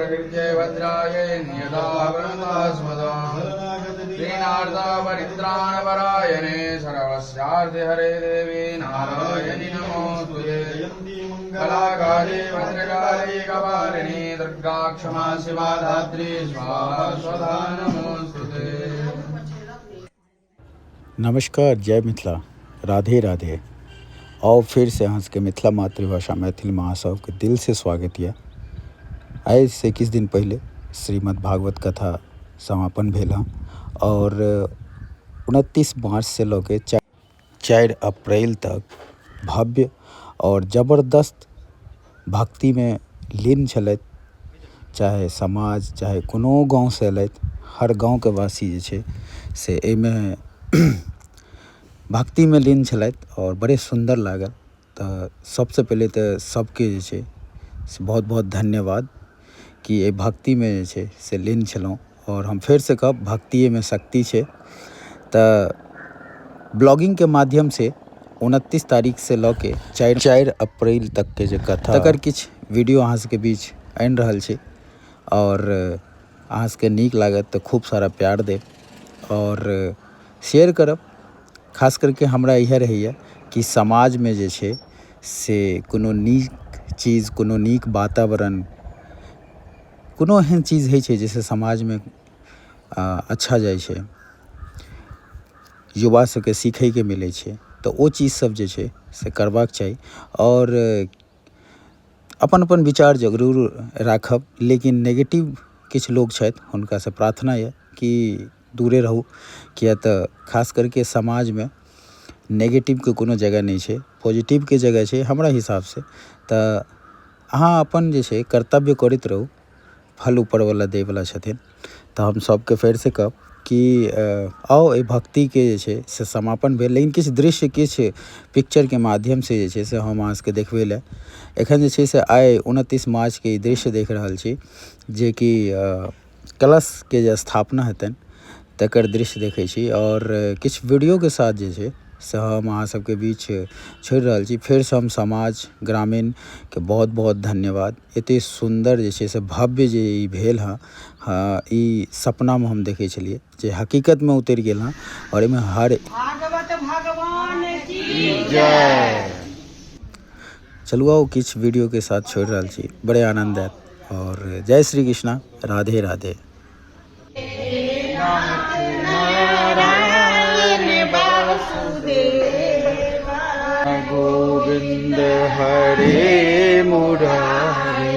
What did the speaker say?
प्रकृत्यै भद्रायै नियता प्रणतास्मदा श्रीनार्दापरित्राणपरायणे सर्वस्यार्तिहरे देवी नारायणि नमोऽस्तुते। कलाकाली भद्रकाली कपालिनी दुर्गा क्षमा शिवा धात्री स्वाहा स्वधा नमोऽस्तुते। नमस्कार, जय मिथिला, राधे राधे। आओ फिर से अहाँ सबके मिथिला मातृभाषा मैथिल महासभके दिल से स्वागत यऽ। आइ से किछु दिन पहिले श्रीमद् भागवत कथा समापन भेल हँ और 29 मार्च से लऽ के 4 अप्रैल तक भव्य और जबरदस्त भक्तिमे लीन छलथि। चाहे समाज चाहे कोनो गाँवसँ एलथि, हर गाँवके वासी जे छै से एहिमे भक्तिमे लीन छलथि और बड़े सुन्दर लागल। तऽ सबसँ पहिले तऽ सबके जे छै से बहुत बहुत धन्यवाद कि एहि भक्तिमे जे छै से लीन छलहुँ। और हम फेरसँ कहब, भक्तिएमे शक्ति छै। तऽ ब्लॉगिंगके माध्यमसँ 29 तारीखसँ लऽ के 4 अप्रैल तकके जे कथा, तकर किछु वीडियो अहाँ सबके बीच आनि रहल छी और अहाँ सबके नीक लागत तऽ खूब सारा प्यार देब और शेयर करब। खास करके हमरा इएह रहैए कि समाजमे जे छै से कोनो नीक चीज, कोनो नीक वातावरण, कोनो एहन चीज होइ छै जाहिसँ समाजमे अच्छा जाइ छै, युवा सबके सीखैके मिलै छै, तऽ ओ चीज सब जे छै से करबाक चाही। और अपन अपन विचार जरूर राखब, लेकिन नेगेटिव किछु लोग छथि हुनकासँ प्रार्थना यऽ कि दूरे रहू, किया तऽ खास करके समाजमे नेगेटिवके कोनो जगह नहि छै, पॉजिटिवके जगह छै हमरा हिसाबसँ। तऽ अहाँ अपन जे छै कर्तव्य करैत रहू, फल ऊपरवला दैवला छथिन। तऽ हम सबके फेरसँ कहब कि आउ एहि भक्तिके जे छै से समापन भेल, लेकिन किछु दृश्य किछु पिक्चरके माध्यमसँ जे छै से हम अहाँ सबके देखबै लए एखन जे छै से आइ 29 मार्चके ई दृश्य देख रहल छी, जेकि कलशके जे स्थापना हेतनि तकर दृश्य देखै छी और किछु वीडियोके साथ जे छै से हम अहाँ सबके बीच छोड़ि रहल छी। फेरसँ हम समाज ग्रामीणके बहुत बहुत धन्यवाद। एते सुन्दर जे छै से भव्य जे ई भेल हँ, ई सपनामे हम देखै छलियै जे हकीकतमे उतरि गेल हँ और एहिमे हर भागवत भगवान की जय। चलू आउ किछु वीडियोके साथ छोड़ि रहल छी, बड़े आनन्द आयत। और जय श्री कृष्णा, राधे राधे। गोविंद हरे मुरारी।